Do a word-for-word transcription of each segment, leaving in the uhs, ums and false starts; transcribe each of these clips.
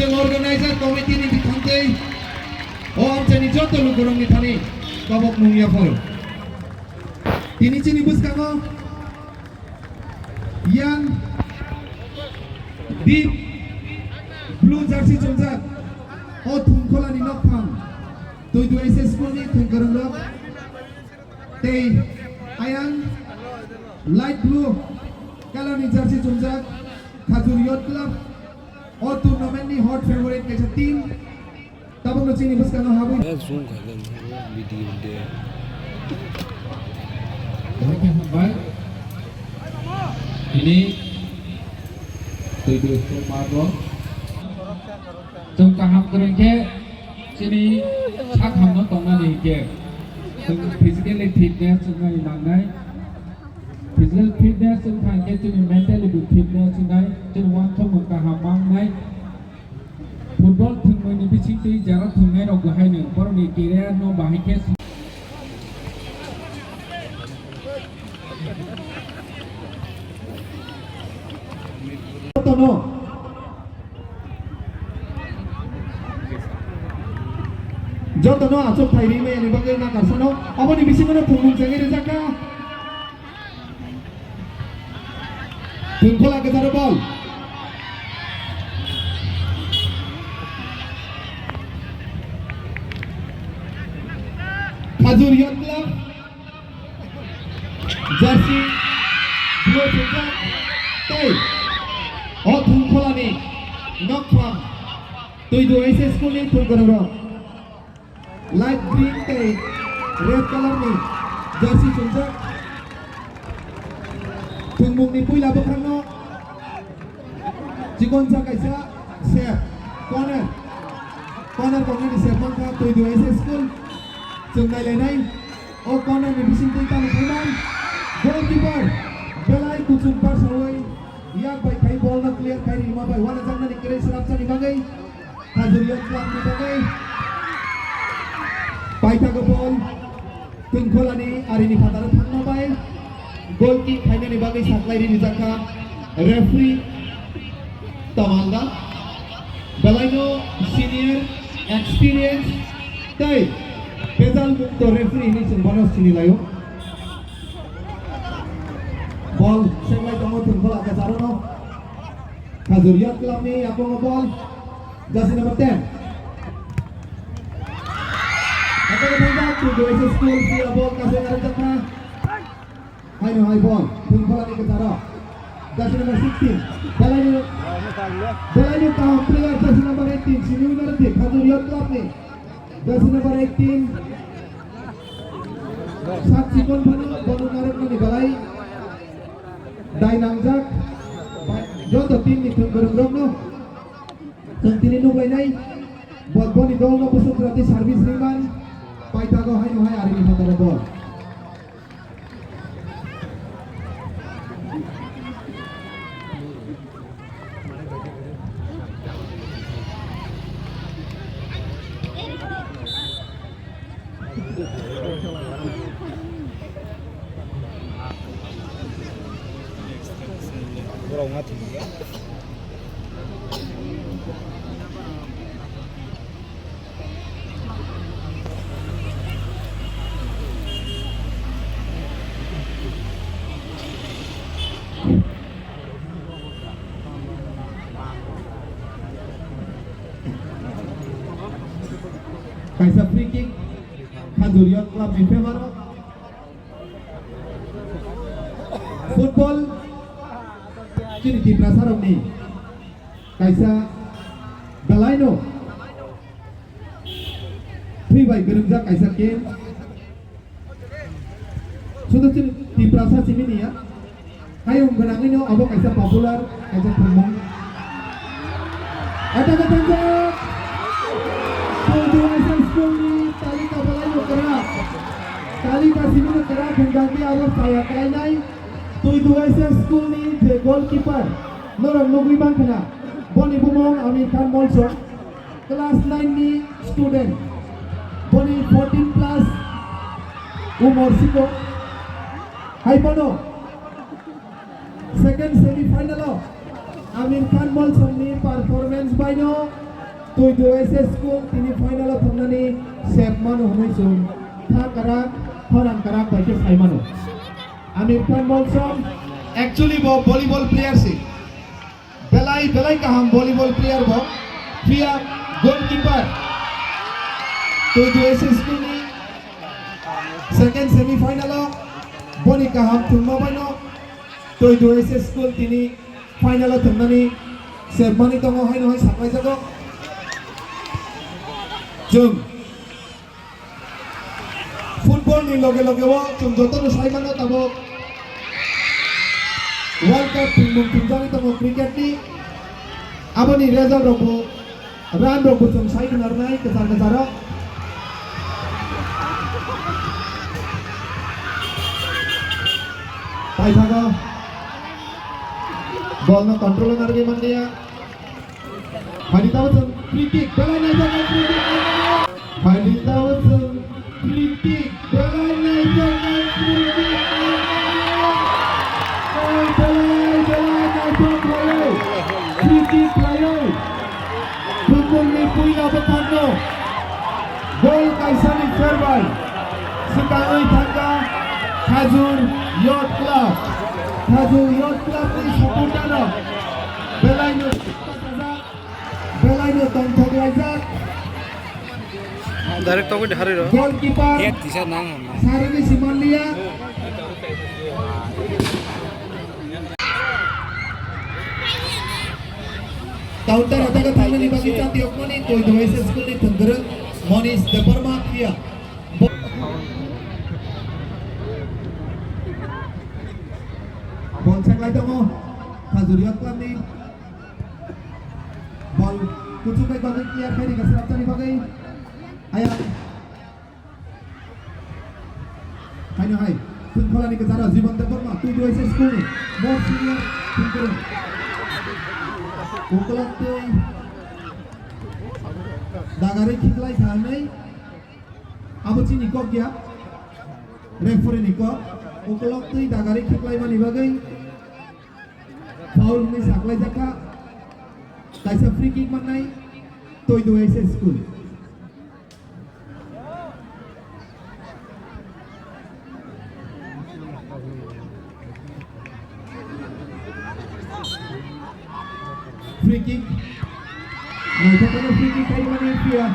Organizer committee ni bithang tei o amchaini joto lukurokni thani kobok mung yapharo. Tini chini bwskango yang deep blue jersey chumjak o Thumkholani nokphang Tuidu S S School ni thwngkwrwngrok tei ayang light blue color ni jersey chumjak Khajur Youth Club o tournament ni hot favorite kaisa team. Tabukno chini bwskango habwi. Eh, zoom khaikhe video de. Hambai. Ini video itu marbon. Chwng kaham kwrwng khe chini sak hamno tongnani hinkhe chwng physically fitness chwng nai nangnai. Physical fitness wng thang khe chini mentally bo fitness wngnai, chini uansukmung kaham mangnai. Football thwngmungni bisingtwi jara thwngnai rok bo haino borokni career no bahai khe Jotono, jotono achuk thai rimani bagwi nakarsano, aboni bisingono thwngmung chengwi rijak kha. Thwngkhola kwcharo ball. Khajur Youth Club. Jersey blue swijak tei o Thwngkholani nokphang Tuidu S S School ni thwngkwrwngrok light green tei red colour ni jersey swijak. Thwngmungni puila bwkhakno Chikonsa kaisa save, corner. Corner kongnani save mankha Tuidu S S School. Chwng nailainai o corner ni bisingtwi tamo phaiman. Goalkeeper belai kuchuk barsawi yak bai khai ball no clear khai rima bai wanajaknani kwrwi srapchani bagwi. Khajur Youth Club ni bagwi paithago ball. Thwngkholani arini phataro thangma bai goal kick khainani bagwi saklai rijak kha referee Tamanda. Belaino senior, experience tei bejal mukto referee hinwi chwng bono sini laio. Ball seklai tongo Thwngkhola kacharono. Khajur Youth Club ni yakungo ball. Jersey number ten. Hathai thangkha, Tuidu S S School, field ball, kasai narwkjakha. Haino hai ball, Thwngkholani kwcharo. Jersey number sixteen. Belaino, belaino kaham player, jersey number eighteen, sini winner di, Khajur Youth Club ni. Jersey number eighteen. Sak chikon phano, bono narwknani belai. Dai nangjak. Joto team ni thwngkwrwngrokno. Chwng tini nukhlainai, bo-, boni dolno bwswk jora tei service ringman, paithago haino hai arini phataro ball. Kaisa free kick, Khajur Youth Club ni favor o. Football chini Tiprasa rokni kaisa belaino thwi bai gwnwngjak kaisa game. Sudu chini Tiprasa simi niya. Hayung gwnangwino abo kaisa popular, kaisa thwngmung. Attack, attack, attack! Tuidu S S School ni talika belaino kwrak. Talika simi no kwrak hwnjak di abo saya khlainai. Tuidu S S School ni je goalkeeper, norok nugwi mankha na, boni bumung Amir Khan Molsom. Class nine ni student, boni fourteen plus umor siko. Hai phano second semi final o Amir Khan Molsom ni performance bai no Tuidu S S School tini final o thumnani sep mano hwnwi chwng tha kwrak, khorang kwrak bai khe sai mano. Amir Khan Monson actually bo volleyball player si. Belai, belai kaham volleyball player bo. Phiya goalkeeper. Tuidu S S School ni second semi final o boni kaham thwngma baino Tuidu S S School tini final o thwngmani sebmani tongo, haino hai saklaijago. Chwng football ni loge loge o chwng jotono sai mano tabuk World Cup thwngmung thwngjagwi tongo cricket ni. Aboni result rok bo Run rok bo chwng sai khna rwnai kwchar kwcharo. Paithago. Ball no control narwgwi manliya. Phaidi tabo chwng free kick. Belai naithok free kick. Phaidi tabo chwng Free kick, belai naithok nai free kick. Belai, belai, belai naithok khlaiwi. Free kick khlaiwi. Football ni puila bwkhakno goal kaisani pherbai swkangwi thangkha Khajur Youth Club. Khajur Youth Club ni supporter rok belaino, belaino tongthok laijak. Direct togwi de hariro. Goalkeeper. Yet tisa nang. Sarani simanliya. Counter attack thangnani bagwi chati okmani Tuidu S S School ni thwngkwrwng Monish Debbarma phiya. Ball check lai tongo. Khajur Youth Club ni. Ball kuchuk bai bagwi clear khai rikha srapchani bagwi. Ayang. Haino hai. Thwngkholani kwcharo Jiban Debbarma, Tuidu S S School ni most senior thwngkwrwng. Ukolok tei dagarwi khiklai kha hwnwi. Abo chini kok ya. Referee ni kok. Ukolok tei dagarwi khiklaimani bagwi. Foul hwnwi saklaijakha. Kaisa free kick mannai Toido S S School. Free kick. Naithokheno free kick khaimani phiya.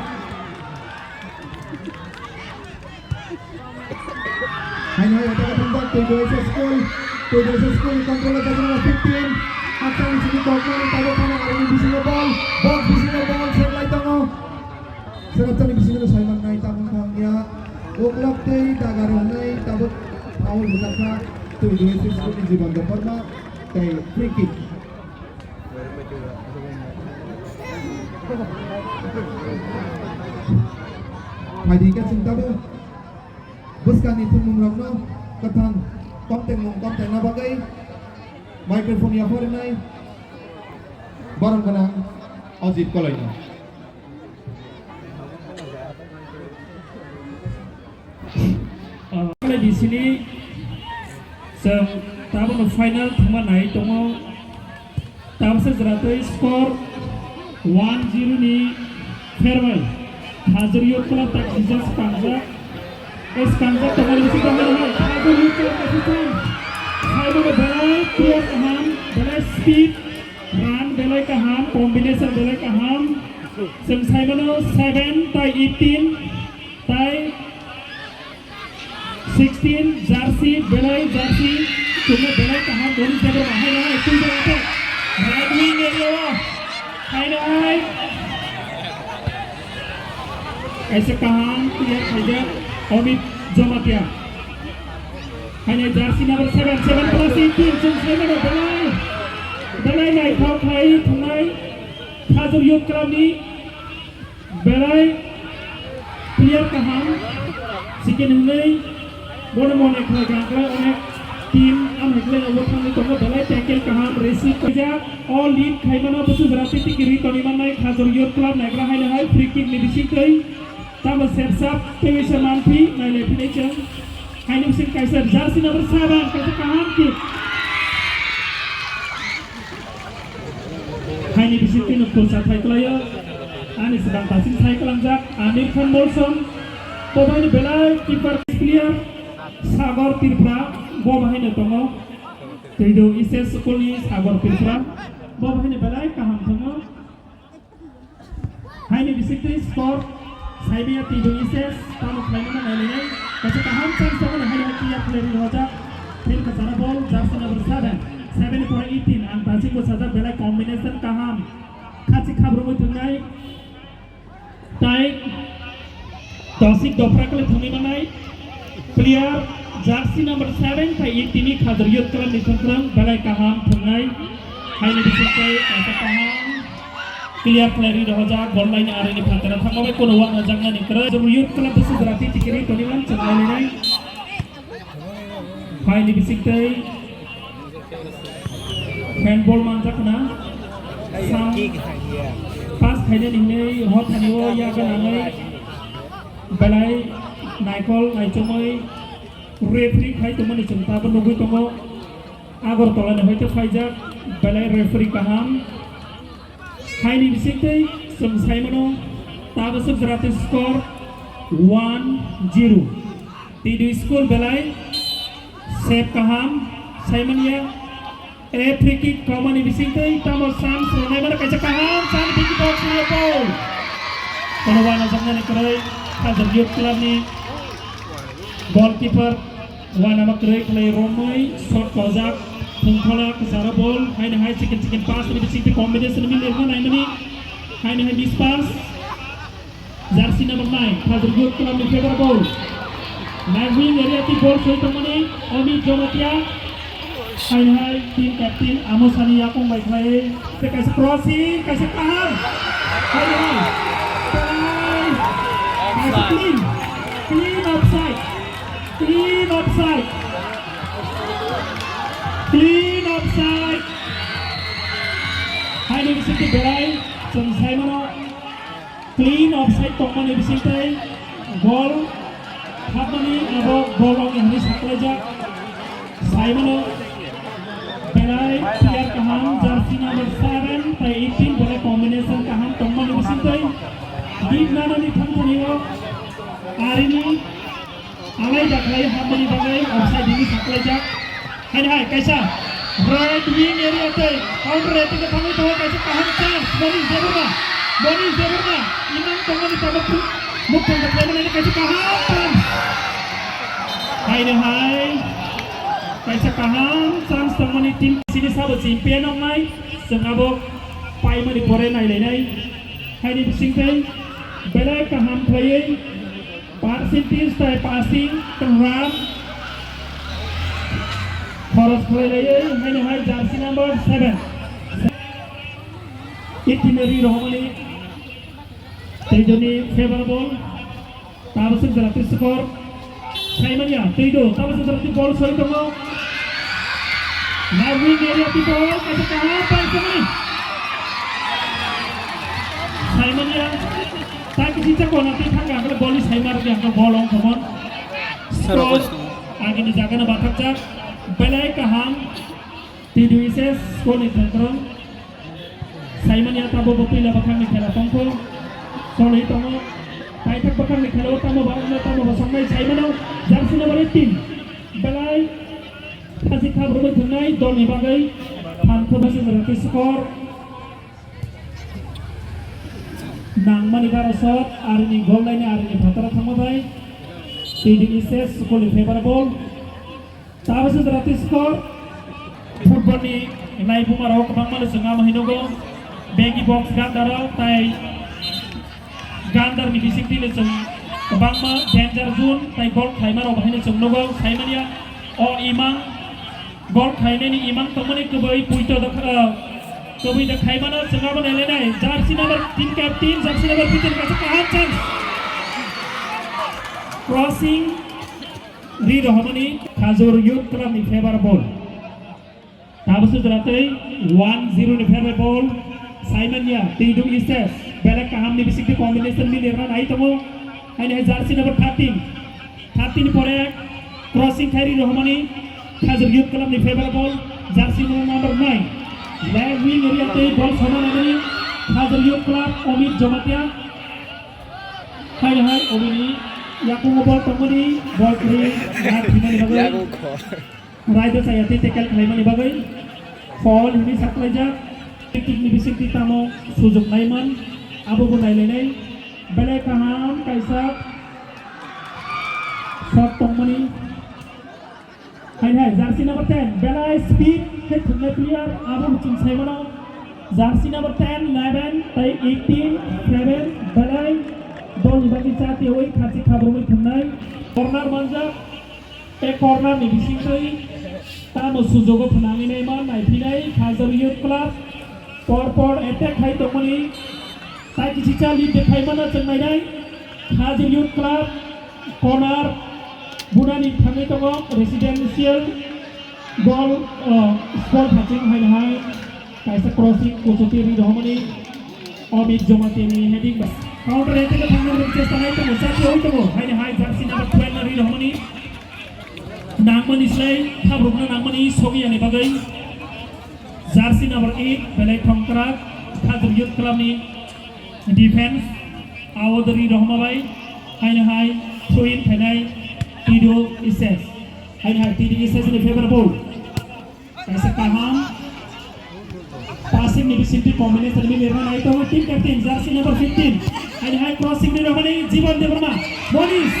Haino hai attack thumjak Toido S S School. Toido S S School ni control o jersey number fifteen. Attack ni simi tokmani taibo khana aroni bisingo ball. Box bisingo ball setlai tongo. Serapchani bisingo no saiman nai tamung thangya. Ukolok tei dagar hwnwi tabuk foul bwjakha Toido S S School ni Jiban Debbarma tei free kick. Phaidi khe chwng tabuk bwskangni thwngmungrokno kwthang kom tengmung kom tengna bagwi microphone yapharnai borom gwnang Ajit Koloino. Bisini chwng tabono final thwngma nai tongo. Tabukse jwratwi score one zero ni pherbai Khajur Youth Club tak sijak skanjak. Skanjak tongmani bising tongmani hai Khajur Youth Club tak sijak. Hai bono belai player kaham, belai speed, run belai kaham, combination belai kaham. Chwng saimano seven tai eighteen tai sixteen jersey, belai jersey, chwngno belai kaham, boni jabra hai nai, twi jora te. Right wing area o. Hai nai. Kaisa kaham player khaijak Amit Jamatia. Hai nai jersey number seven, seven plus eighteen, chwng saimano belai, belai naithok khlai thwngnai Khajur Youth Club ni. Belai player kaham, second hwnwi bono mone khlai kha, khlai onek team, ang hai khlai obo thangwi tongo, belai tackle kaham, racing kaijak, o lead khaimano bwswk jora tei tiki ri toni mannai Khajur Youth Club naigra haino hai free kick ni bisingtwi, tamo sepsap teiwi se manphi, nailai phinai chwng, haini bising kaisa jersey number seven, kaisa kaham kick. Haini bisingtwi no pulsa thai klaio. Ani swkang tasing sai kalangjak Amir Khan Molsom, bo bahai ni belai keeper player Sagor Tripura, bo bahai no tongo. Twido S S school ni Sagor Tripura, bo bahai ni belai kaham tongo. Haini bisingtwi score saibiya Twido S S, tamo khlaimano nailainai. Kaisa kaham chance tongo, haini hai clear khlai rwjak. Phil kwcharo ball, jersey number seven, seven ni pore eighteen, ang tasing bwsajak belai combination kaham. Khachik khabrumwi thwngnai. Tai dosik dophra kle thwngwi manai. Player jersey number seven tai eighteen ni Khajur Youth Club ni thwngkwrwng belai kaham thwngnai. Haini bisingtwi kaisa kaham clear khlai rwi rohorjak, goal line ni arini phataro thangma bai kono wanajaknani kwrwi. Khajur Youth Club bwswk jora twi tikiri toniman chwnglailainai. Haini bisingtwi handball manjakna. Sam pass khainani hinwi hothani o yaga nangwi belai naikol naichomwi referee khai tongmani chwng tabuk nugwi tongo. Agartala ni hoite phaijak belai referee kaham. Haini bisingtwi chwng saimano tabaswk jora twi score one zero. Twido school belai save kaham saimanya. A free kick komani bisingtwi tamo chance rwnai mano kaisa kaham chance bini box ni goal. Kono wanajaknani kwrwi Khajur Youth Club ni goalkeeper. Uanama kwrwi khlai romwi shot kozak, thungkhola kwcharo ball, haini hai chicken chicken pass ni bisingtwi combination ni milir ma naimani, haini hai miss pass, jersey number nine, Khajur Youth Club ni favour ball, nine wing area twi ball soi tongmani, Amit Jomatia, haini hai team captain Amo Sani yakung bai khlai. Tei kaisa crossing, kaisa kaham. Hai, hai. Try. Kaisa clean. Clean offside. Clean offside. Clean offside. Haini bisingtwi belai chwng saimano. Clean offside tongmani bisingtwi goal hapmani abo goal rokni hwnwi saklaijak. Saimano belai player kaham, jersey number seven tai eighteen belai combination kaham tongmani bisingtwi deep nanani thangthani o arini alai daklai hapmani bagwi offside hwnwi saklaijak. Haini hai kaisa right wing area tei counter attack o thangwi tongo kaisa kaham chance Monish Debbarma. Monish Debbarma imang tongmani tabuk mukthang khlaimani kaisa kaham chance. Haini hai kaisa kaham chance tongmani team sini sabo champion wngnai chwng abo paimani pore nailainai. Haini bisingtwi belai kaham khlaiwi percentage tai passing run khoros khlai laiwi haino hai jersey number seven. Itinerary rohormani tei joni favour ball. Tabaswk jora twi score. Saimanya twi do. Tabaswk jora twi ball soi tongo. Nagwi area twi ball kaisa kaham pai songni. Saimanya. Tak kisi chakona twi thangka ang ball ni saimar di ang ball ong thomon. Score. Agini jagano bathakjak. Belai kaham. T D S S score ni thangkrong. Saimanya tabo bo pila bakhang ni khela tongkho. Soloi tongo. Paithak bakhang ni khela o tamo ba, tamo ba songnai saimano. Jersey number eighteen. Belai. Khasi khabrumwi thwngnai dol ni bagwi. Thamkho basi jora twi score. Nangmani bara shot, arini goal line ni arini phataro thangma bai. T D S S school ni favour ball. Tabaswk jora twi score. Football ni naibumarok kwbangma no chwng ama hinogo. Begi box gandaro tai gandar ni bisingtwi no chwng kwbangma danger zone tai goal khlaimarok bahai no chwng nugo. Saimanya o imang. Goal khainani imang tongmani kwbwi puito da, ah, kwbwi da khaimano chwng abo nailainai. Jersey number team captain, jersey number fifteen kaisa kaham chance. Crossing ri rohormani Khajur Youth Club ni favour ball. Tabaswk jora twi one zero ni favour ball. Saimanya Twido S S belai kaham ni bisingtwi combination milir ma nai tongo. Haino jersey number thirteen. Thirty ni pore crossing khairi rohormani Khajur Youth Club ni favour ball, jersey number nine. Left wing area tei ball sona nangani Khajur Youth Club. Amit Jamatia. Hai hai, obini yakungo bol tongmani, bol kri, rak himani bagwi. Raida saya tei tackle khlaimani bagwi. Foul hwnwi saklaijak. Kick ni bisingtwi tamo sujok naiman, abo bo nailainai. Belai kaham kaisa shot tongmani. Hai hai, jersey number ten, belai speed khe thumnai player, abo bo chwng sai mano. Jersey number ten, eleven, tei eighteen, seven, belai dolni bagwi chatiyawi khachi khabrumwi thumnai. Corner manjak, tei corner ni bisingtwi tamo sujogo phwnangwi naima naiphinai Khajur Youth Club. Por por attack khai tongmani, tai kisicha lead de khai mano chwng nainai. Khajur Youth Club corner bunani thangwi tongo, residential goal, uh, score thaching hai hai kaisa crossing kuchuti ri rohmani Amit Jamatia ni heading ba counter attack thangna chesta nai tongo, chati oi tongo hai hai jersey number twelve na ri rohmani. Nangmani slai, khabrukna nangmani sogiyani bagwi. Jersey number eight, belai thongkrak, Khajur Youth Club ni defense, Awadari Rohma bai, haino hai, throw in khainai, Tido Ises. Haino hai, Tido Ises ni favorable. Kaisa kaham. Passing ni bisingtwi combination ni mirna nai tongo team captain jersey number fifteen. Ani hai crossing ni romani Jiban Debbarma. Monish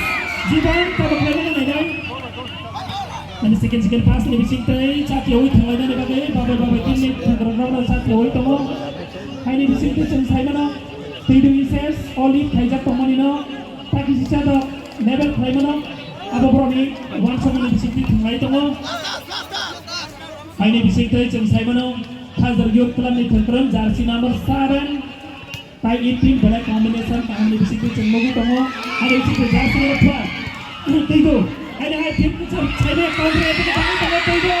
Jiban tabok laina nai nai. Ani second second pass ni bisingtwi chati oi thanglaina ni bagwi babai babai team ni thangro romno chati oi tongo. Haini bisingtwi chwng saimano Tidu Ises Olive khaijak tongmani no. Taki sisa do level khlaimano. Abo boroni wansokmani bisingtwi thanglai tongo. Haini bisingtwi chwng saimano Khajur Youth Club ni thwngkwrwng jersey number seven tai eighteen belai combination kahamni bisingtwi chwng nugwi tongo. Ani bisingtwi jersey number twelve. Twigo. Haini hai team kuchuk saimano counter attack thangwi tongo Twigo.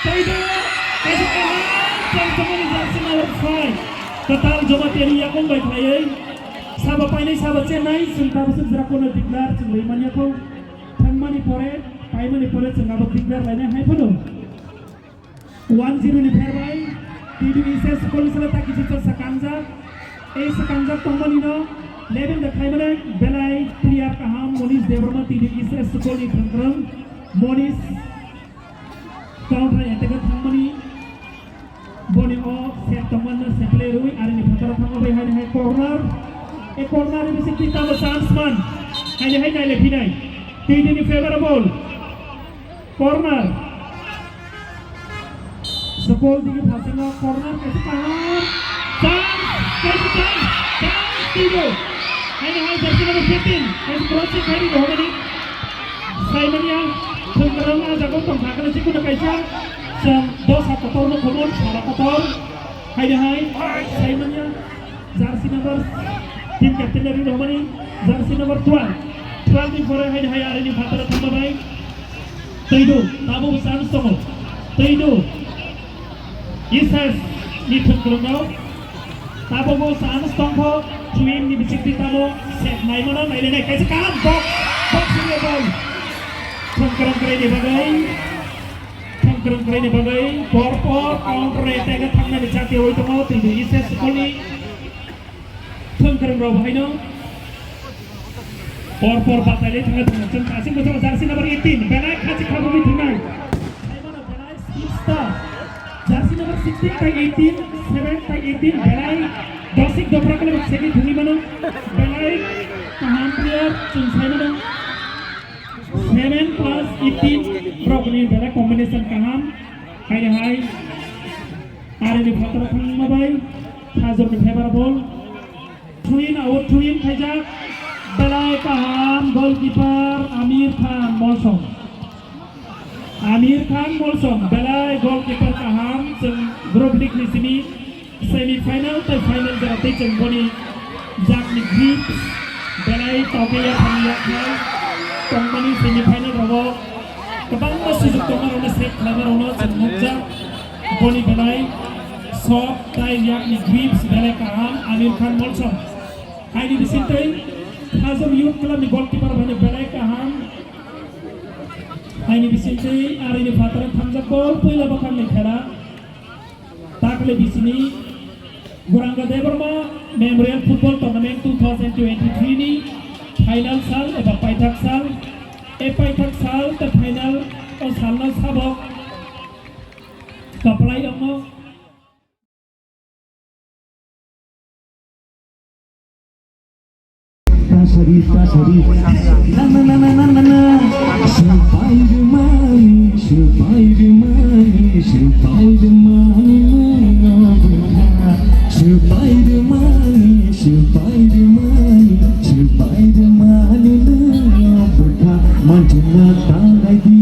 Twigo. Kaisa kaham chwng tongmani jersey number five. Kwtal Jamatia ni yakung bai khlaiwi. Sabo painai sabo chennai chwng tabuk swk jora kono declare chwng bai manya kho. Thangmani pore, paimani pore chwng abo declare lainai hai phano. One zero ni pherbai, T D S S Kolisala ta kisi cha sakangjak. Ei sakangjak tongmani no, eleven da khaimani belai player kaham Monish Debbarma T D S S Koli thangkrang. Monish counter attack thangmani. Boni o set tongmani no seple rui arini phataro thango bai haini hai corner. E corner ni bising kita bo chance man. Haini hai naile phinai. T D ni favorable. Corner. Sokol digi phasengo corner kaisa kaham. Chance, kaisa chance, chance, tigo. Haini hai jersey number fifteen, kaisa crossing khaidi rohormani. Saimania, thwngkwrwng ah jagao tongkha, kala chikunu kaisa. Chwng dosa kotorno khobor, sara kotor. Haini hai, Saimania. Jersey number, team captain ni ri rohmani, jersey number twelve. Twelve ni pore haini hai arini phataro thangma bai. Twidu, tabuk chance tongo. Twidu. Ises ni thwngkwrwng no. Tabuk chance tongkho, thwin ni bisingtwi tamo set naimano, nailainai kaisa kaham box, box ni ball. Thwngkwrwng kwrwini bagwi. Thangkwrwng kwrwini bagwi por por counter attack thangnani chati oi tongo, tini Ises Sukuni thangkwrwng rok haino por por batai le thangwi tongo. Chwng kasing bwskango jersey number eighteen, belai khachi khabugwi thwngnai. Belai six ta. Jersey number sixteen tai eighteen, seven tai eighteen, belai dosik dopra kale segwi thwngwi mano. Belai kaham player chwng sai mano. Seven plus eighteen rokni belai combination kaham. Haini hai arini phataro thangma bai Khajurni favorable. Thwin out, thwin khaijak. Belai kaham goalkeeper Amir Khan Molsom. Amir Khan Molsom belai goalkeeper kaham chwng group league ni simi. Semi final tei final jora tei chwng boni jakni grips belai tokhe yaphang yaphang tongmani semi final rogo kwbangma sujuk tongmarokno save khlaimarokno chwng nukjak. Boni belai soft tei yakni grips belai kaham Amir Khan Molsom. Haini bisingtwi Khajur Youth Club ni goalkeeper bai belai kaham. Haini bisingtwi arini phataro thamjak bol puila bwkhakni khela. Takle bisini Gauranga Debbarma Memorial Football Tournament two thousand twenty-three ni final sal eba paithak sal, e paithak sal tei final o salno sabok kaplai ongno. Tasari, tasari. Na, na, na. Spider-Man, Spider-Man, Spider-Man, no, no, no. Spider-Man, Spider-Man, Spider-Man, no, no, no. Manjuna tangai di.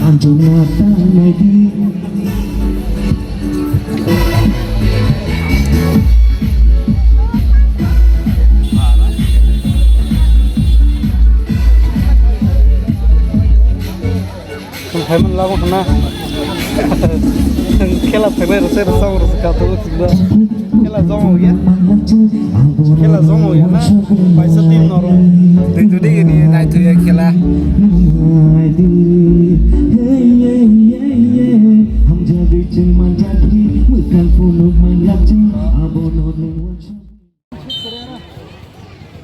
Manjuna tangai di. Phaiman labo hwnna. Khela phainai rwse rwsong rwse kathok. Khela joma ya. Khela joma ya na. Paisa team noro. Tei jodi gini naithoya khela.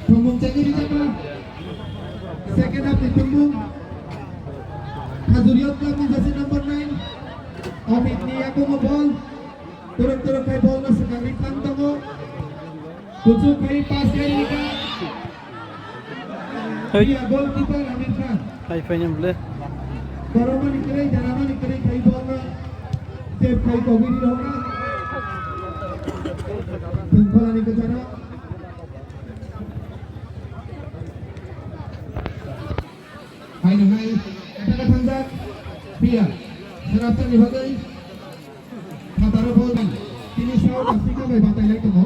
Tongmung chagiri jaba. Second half ni tongmung. Khajuriyot club ni jersey number nine. Amit ni yakungo ball. Turuk turuk khai ball no swkang ri thang tongo. Kuchuk khai pass khai ri ka. Hey. Iya goalkeeper Amir Khan. Hai, phai nang ble. Borok mani kwrwi, jana mani kwrwi khai ball no save khai kogwi ri rok na. Thwngphalani kwcharo. Haino hai, attack thangjak. Pia, swnamsani bagwi. Phataro ball ban. Tini South Africa bai batai lai tongo.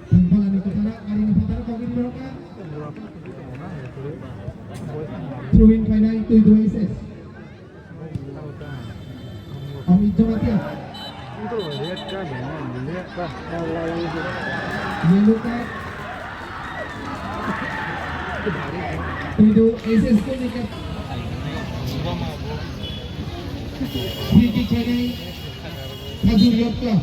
Thwngphalani kwcharo, arini phataro kogwi rok na. Throw in khainai Tuidu S S. Amit Jamatia. Yellow card. Tuidu S S ko ni kap. Free kick khainai Khajur Youth Club.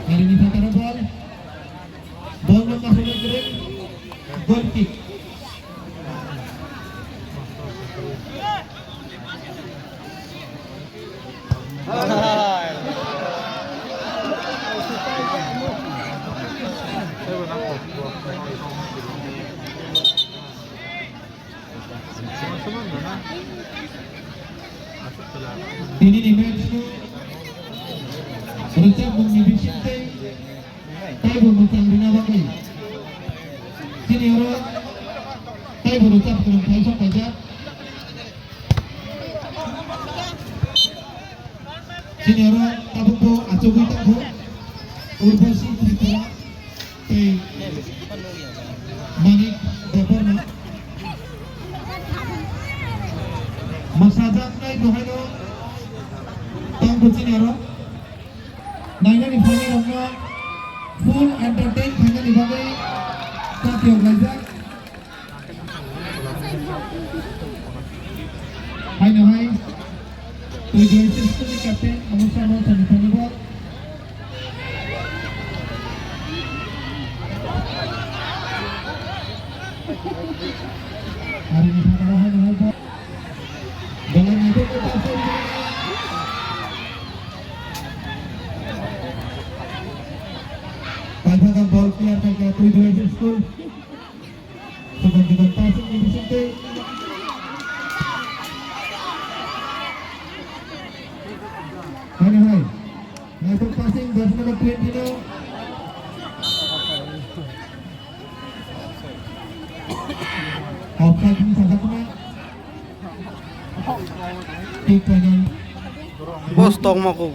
Arini phataro ball. Ball no kasonai kwrwi. Goal kick. Tini ni match no rwchapmung ni bisingtwi taibo mwchang rwna bagwi chini oro taibo rwchap kwrwng thai sok kaijak. Chini oro tabukbo achugwi tongkho Urvashi Tripura tei Manik Debbarma. Mwsajaknai bo haino tongkho chini oro. Nainani phainairokno full entertain khainani bagwi chatiyok laijak. Haino hai, twi J S S school ni captain, Amusa Monsani phone ball. Arini phataro haino hai ball. Belai naithok khe pass khai rijak. Paithakha ball clear khai khe twi J S S school. Second, second, passing ni bisingtwi. Haino hai. Naithok passing, jersey number twenty no. Offside ni sajak na. Kick khainai. Boss tokma ko.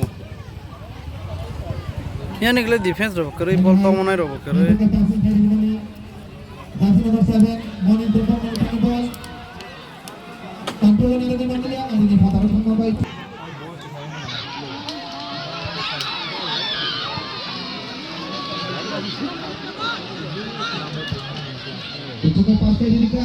Yani kle defense rok kwrwi, ball tokmanai rok kwrwi. Naithok passing khai rijak. Jersey number seven, Monin Tripura ni ball. Control ni rwgwi manliya, aini phataro thangma bai. Kuchuka pass khai rikha.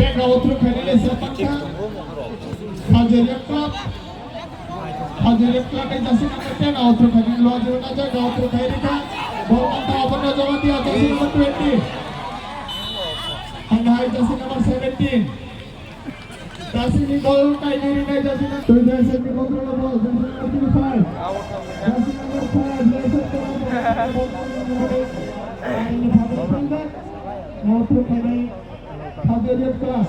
Tag out rok khainai le se panta. Khajeria Club. Khajeria Club ni jersey number ten out rok khainai le jersey number ten out rok khainai kha. Ball panta obono joma dia jersey number twenty. Thangna hai jersey number seventeen. Jersey ni ball kainai rinai jersey number twenty-seven ni control ball, jersey number twenty-five. Jersey number five, jersey number five. Out rok khainai. Khajeriat Club.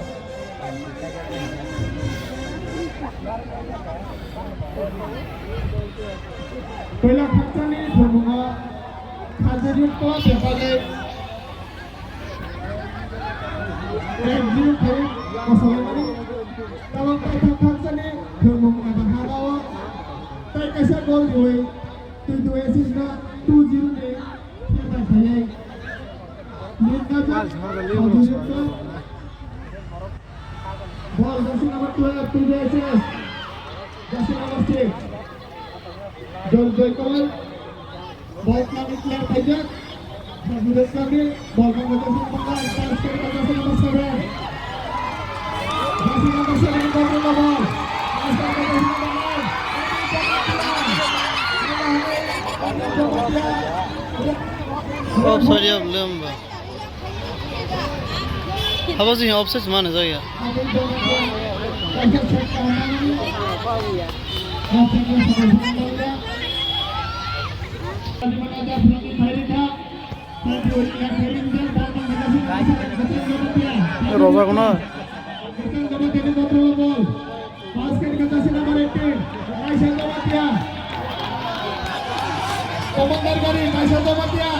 Puila khakchangni thwngmungo Khajeriat Club bepari ek zero khe kosolaimani. Tabok paithak khakchangni thwngmung eba habao tei kaisa gol riwi twi twi assist no two zero ni thepar khaiwi. Bal jora le ulo. Ball, jersey number twelve, T J S S. Jersey number six. John Joy Kamal. Ball kami clear khaijak. Ball kami clear khaijak. Ball kami clear khaijak. Ball kami clear khaijak. Jersey number seven, control the ball. Jersey number nine. Oh, sorry, I'm late. Abo sini offside mana jaya? Rojak no. Basket ka jersey number eighteen, Kaisa Jamatia. Commander gari, Kaisa Jamatia.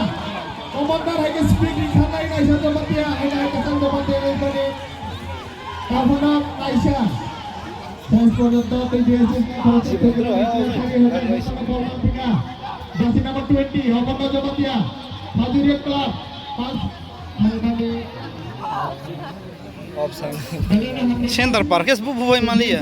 Commander hai ke speed ri khanai, Kaisa Jamatia. Hai ke Kaisa Jamatia, hai ke. Kahuna Kaisa. শেষ পর্যন্ত T D S S ni খরচে থেকে বল মানতে না। Jersey number twenty, Omondo Jamatia. Khajuri Club. Pass. Center park es bu bubai maliya.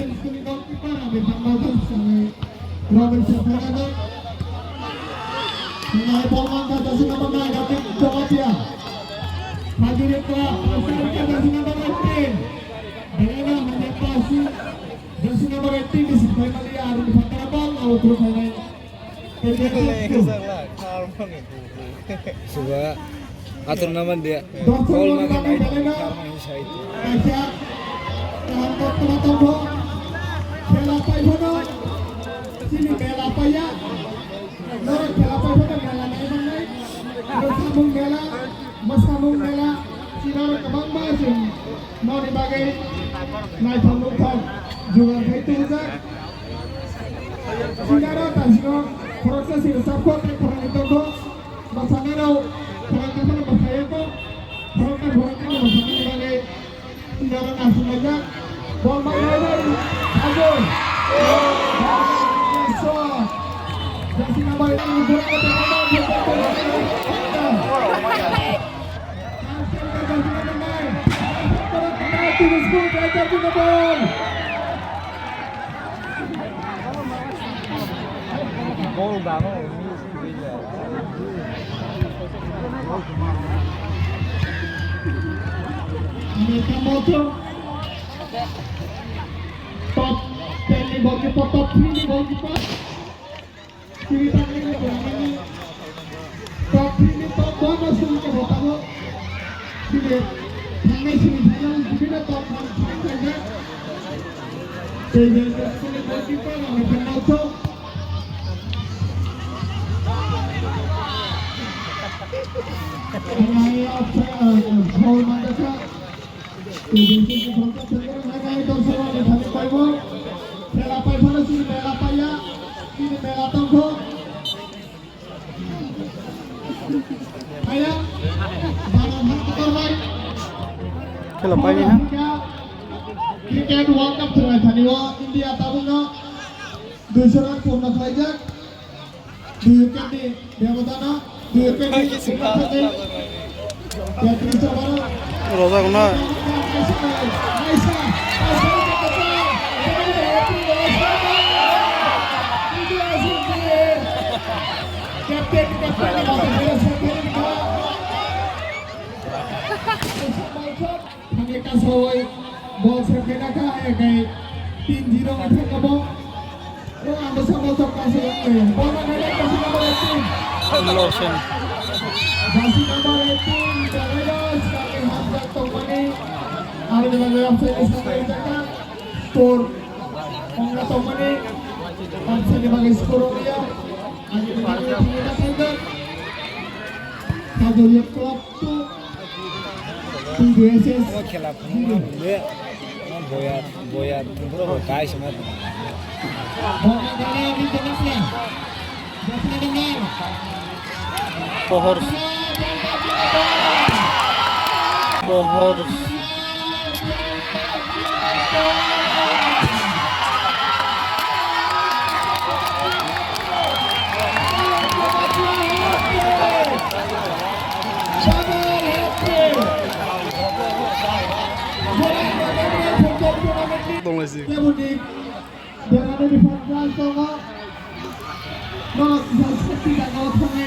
Suba atur naman dia. Gol makan ai. Khela pai phano, chini mela paiya. Norok khela pai phano mela nai manai. Samung mela, masamung mela, chini norok kwbangma chwng noni bagwi naithok nukhok jugal khai tubujak. Sinaro tasino khoroksa sini sabkho tei khoroknwi tongkho. Bwskango khoroksa phano bwskango. Khoroksa khoroksa bwskango bagwi sinaro nasingjak. Bol bai bai bai. Hajo. Jasina bai. Gol dano. Top ten ni goalkeeper, top three ni goalkeeper. Chini tangni ni tangni top three ni top one no suri ke botamo. Chini thangnai sini final ni bibino top one suri khaijak. Tei je je sini goalkeeper rok ni final so. Nai offside, goal manjak kha. Khela pai phano chini mela paiya, chini mela tongkho. Paiya, bana bhak kotor bai. Khela paini ha. Cricket World Cup thwnglai thani o India tabukno duiso run purno khlaijak. Dui wicket ni bebodano, dui wicket ni bebodano. Teatris over o. Rojak no. Captain, captain, Thangwi kasawai bol serkhe nakha, hai khe tin zero wngkha kabo. O ang bwsa bol chok kasai wngwi. Bol manai kaisa number eighteen. Lawson. Jersey number eighteen, Dalairaj, kami hamjak tongmani. Aroni bagwi offside ni saka rijak kha. Score wngna tongmani. Offside ni bagwi score wngya. Ani bagwi thangwi nakha. Kajol Youth Club two. Omo khela phunukma rwngde. Omo boya, boya phunukma rwngde, guys, omo. Pohor. Pohor. Tonglaisi. Berani di first prize tongo. Norok kisa sakti jagao thangwi.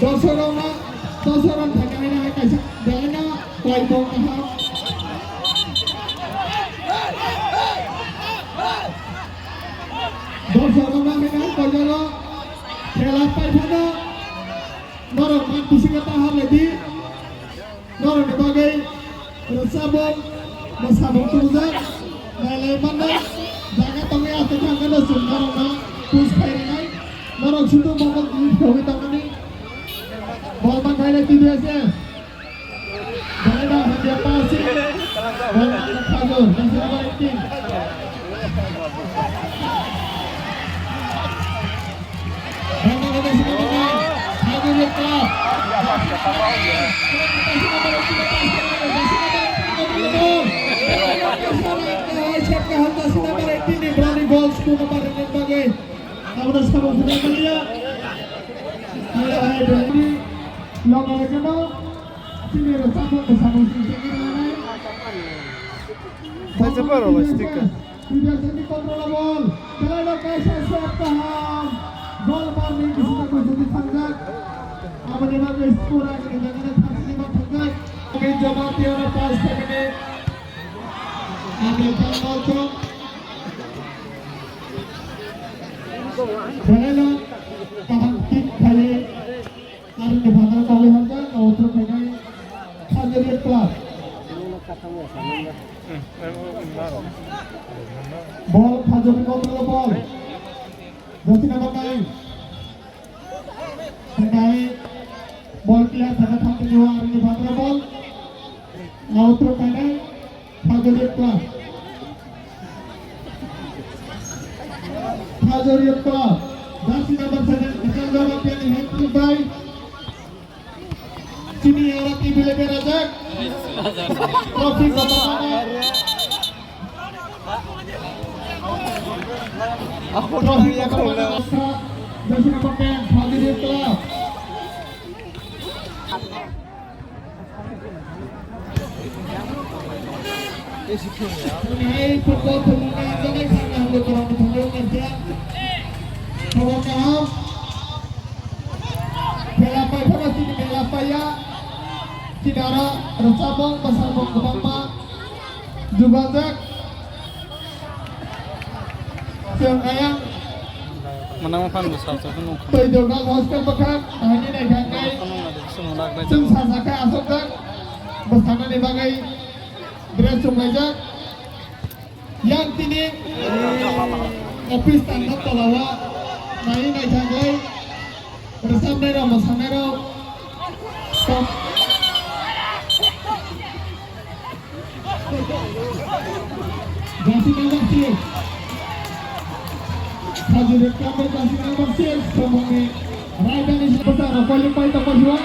Dorsok rok no, dorsok rok thangwi hai kaisa belai no koi tong kaham. Dorsok rok no hai koi jago. Khela pai phano norok man bisingo ta hamlai di. Norokni bagwi rwchapmung, mwsamung tubujak, nailai mannai jaga tongwi aswk thangkheno chwng norokno push khai rwnai. Norok sudu mokol twi thogwi tongmani bol man khailai T D S F. Belai no hamya pass. Bol man kha jor, jersey number eighteen. Sticker. Pidasani control ball. Belai no kaisa shot kaham. Goal barni bisingtwi jodi thangjak. Aboni bagwi score agini jagani thangsi ma thangjak. Kami joma tiara pass thangini. Aboni tangmo chong. Belai no kaham kick khaiwi. Aroni phataro kagwi hamjak, outro khainai Khajuri Club. Ball Khajuri control ball. Jersey number nine. Khainai ball clear thangna thangtini o aroni phataro ball. Outro khainai Khajuri Club. Khajuri Club. Jersey number seven, Mikel Jamatia ni hat trick bai. Chini ora tibile berajak. Trophy kotorma. Trophy kotorma. Jersey number ten, Khajuri Club. Hai football thumung kha, ang jagwi sakna hwnwi borok ni thangwi wngkha. Khobor kaham. Bela pai phano chini bela paiya. Chini aro rwchapmung, mwsamung kwbangma jubajak. Chwng ayang Manama phan bwsa chwng nukha. Twi Durga Hostel bwkhak, ahini naikha kai. Chwng sasa khe aswkjak. Bwskanani bagwi Dress chumlaijak. Yang tini office tangna tolao nai naithangwi rwchapnairok, mwsanairok. Jersey number six. Sajwk Kamboi jersey number six, Somoni Raidani Sipasa rok koilwk pai tongma jua.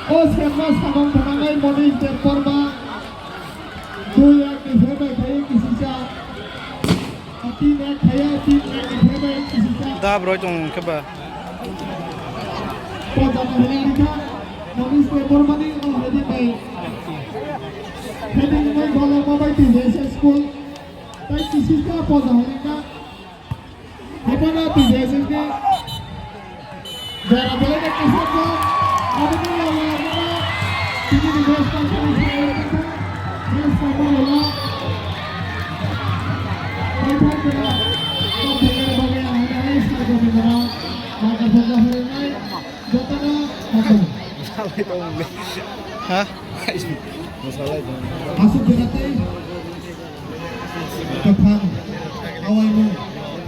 O semma samung thananai Monish Debbarma. Dui ek ni phebai khai kisisa. Tin ek khaya, tin ek ni phebai kisisa. Da broi tong khe ba. Pojak khaya rikha, Monish Debbarmani o heading bai. Heading bai bolo mabai T J S S school. Tai kisisa pojak khaya rikha. Hapana T J S S ni jara belai khe kisisa. Aboni yaola tini ni best performance. Best performance. Paithak kena. Paithak kena bagwi ang hai hai sir gomindra. Maka saja hari nai. Jotono hatung. Ha? Asuk jora tei kwthang awaimung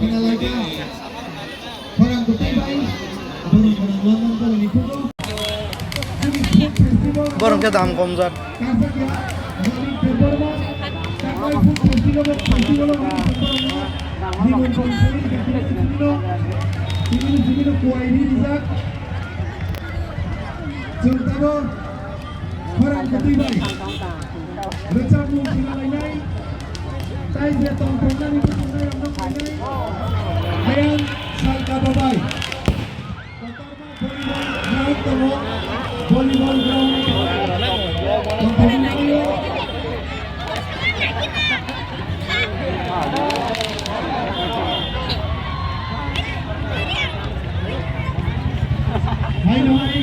khena laika khorang kwtwi bai borok borok London borokni photo. Borok khe dam komjak. Kaisa khe Ranik Debbarma, Chaklai Food Festival, Festival of Food Festival, Nimon Chongthani, Chongthani, Chongthani, Chongthani, Kuwai rijak. Chwng tamo khorang kwtwi bai rwchapmung khna lainai, tai je tongthoknani bwskanai rokno khlainai, ayang salka babai. Kotorma volleyball ground tongo, volleyball ground tongo. Hai, hai.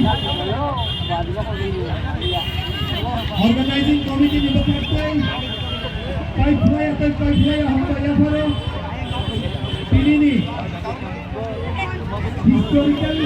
Organizing committee ni bwkhak tei pai phlai, tei pai phlai, hambai yapharo. Tinini historical.